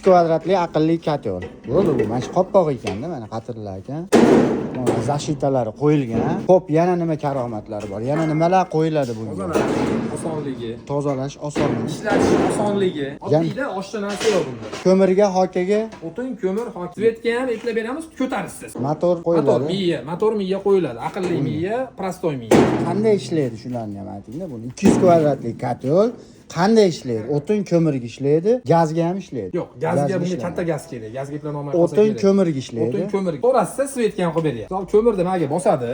Kvadratli aqlli котёл. Bo'ldi bu. Mana shu qopqoq ekanda, mana qatirlar ekan. Mana защита lari qo'yilgan. Xo'p, yana nima karomatlari bor? Yana nimalar qo'yiladi bunga? Tozalash osonligi, Tozalash osonmi? Ishlatish osonligi. Oddiyda oshcha narsa yo'q bunda. Ko'mirga, hokaga? O'tin, ko'mir, hok. Свет ga ham eplab beramiz, ko'tarishsiz. Motor Motor qo'yiladi. Miya, motor miya qo'yiladi. Aqlli miya, простой miya. Qanday ishlaydi, shularni ham aytingda buni. 200 kvadratli котёл qanday ishlaydi? O'tin, ko'mirga ishlaydi, gazga ham ishlaydi. Yo'q, gazga bunga ishlaydi. Katta gaz kerak. Gazga eplanolmay qolsa O'tin, kerak. ko'mirga ishlaydi. O'tin, ko'mir. To'g'rasida свет ga ham qilib beryapti. Misol, ko'mirni nimaga bosadi?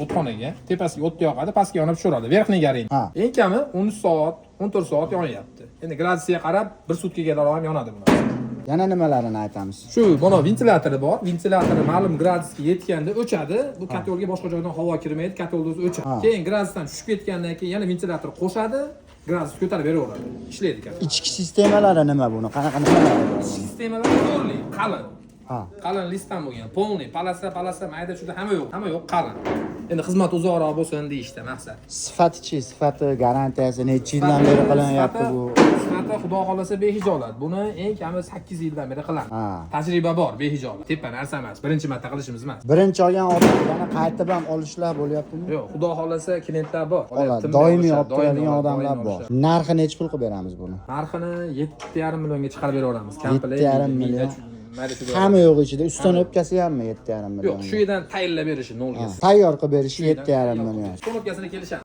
O'txonaga, tepasiga o't yoqadi, pastga yonib tushiradi. Верхний горение. Eng kami 13 soat, 14 soat yonyapti. Endi gradusiga qarab bir sutkaga ham yonadi bu narsa. Yana nimalarini aytamiz? Shu mana ventilyatori bor. Ventilyatori ma'lum gradusga yetganda o'chadi. Bu котёл ga boshqa joydan havo kirmaydi, котёл ni o'zi o'chadi. Keyin gradusdan tushib ketgandan keyin yana ventilyator qo'shadi, gradus ko'tarib beraveradi. Ishlaydi котёл. Ichki sistemalari nima buni? Qanaqa nimalari bor? Sistemalar zo'rli, qalin. Qalin listdan bo'lgan, полный, полоса, полоса, mayda chuda hamma yo'q, hamma yo'q qalin. Endi xizmat uzoqroq bo'lsin deyishda maqsad. Sifatichi, sifati, garantiyasi necha yildan beri qilinyapti bu? Sifati, xudo xohlasa, behijolat. Buni eng kami 8 yildan beri qilamiz. Tajriba bor, behijolat. Tepa narsa emas, birinchi marta qilishimiz emas. Birinchi olgan odam yana qaytib ham olishlar bo'lyaptimi? Yo'q, xudo xohlasa, klientlar bor. Oladi. Tinmay Doimiy olishadi, olib turadigan doimiy odamlar oladi, bor. doimiy olishadi. Narxi nechi pul qilib beramiz buni? Narxini 7,5 millionga chiqarib beraveramiz. Komplekt, 7,5 million. Mayda chuda. Hamma yo'q ichida. Ustun o'pkasi hammi 7,5 million? Yo'q, shu yerdan tayinlab berishi nolga. Tayyor qilib berishi 7,5 million. Установка sini kelishamiz.